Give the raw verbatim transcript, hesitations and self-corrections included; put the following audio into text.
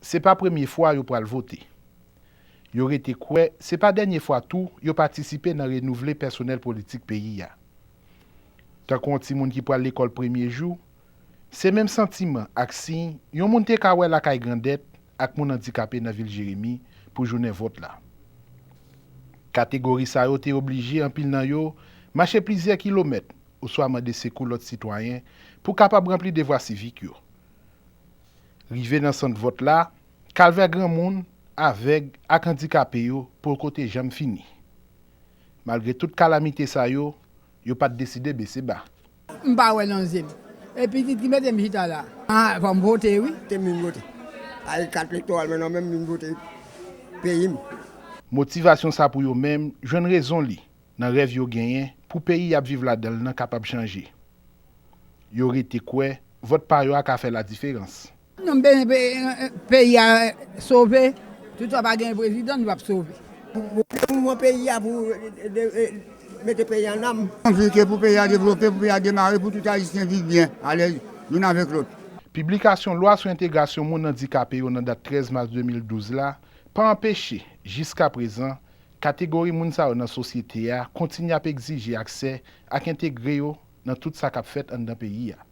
Se pa premye fwa yo pral vote. Yo rete kwè se pa dènye fwa tou yo patisipe nan renouvle pèsonèl politik peyi a. Tankou yon timoun ki pral lekòl premye jou, se menm santiman ak siy yon moun te ka wè lakay grandèt ak moun andikape nan vil Jeremi pou jounen vòt la. Kategori sa yo te oblije anpil nan yo mache plizyè kilomèt oswa mande sekou lòt sitwayen pou kapab ranpli devwa sivik yo. Rive nan sant vòt la, kalvè granmoun, avèg ak andikape yo poko te janm fini. Malgre tout kalamite sa yo, yo pa t deside bese ba. M pa wè nan zye m. E pitit ki mete m chita la. Ah, fò m vote wi. Te m vin vote. Ay kat elektoral men non men m vin vote peyi m. Motivasyon sa pou yo menm jwenn rezon li nan rèv yo genyen pou peyi y ap viv ladan l nan kapab chanje. Yo rete kwè vòt pa yo a ka fè ladiferans. Non, ben, peyi a sove, toutan pa gen prezidan, nou p ap sove. Pou mouvman peyi a, pou mete peyi a nan. Anvi ke pou peyi a devlope, pou peyi a demare, pou tout Ayisyen viv byen, alèz, youn avèk lòt. Piblikasyon lwa sou entegrasyon moun andikape yo nan dat trèz mas de mil douz la pa anpeche, jiskaprezan, kategori moun sa yo nan sosyete a kontinye ap egzije aksè ak entegre yo nan tout sa k ap fèt anndan peyi a.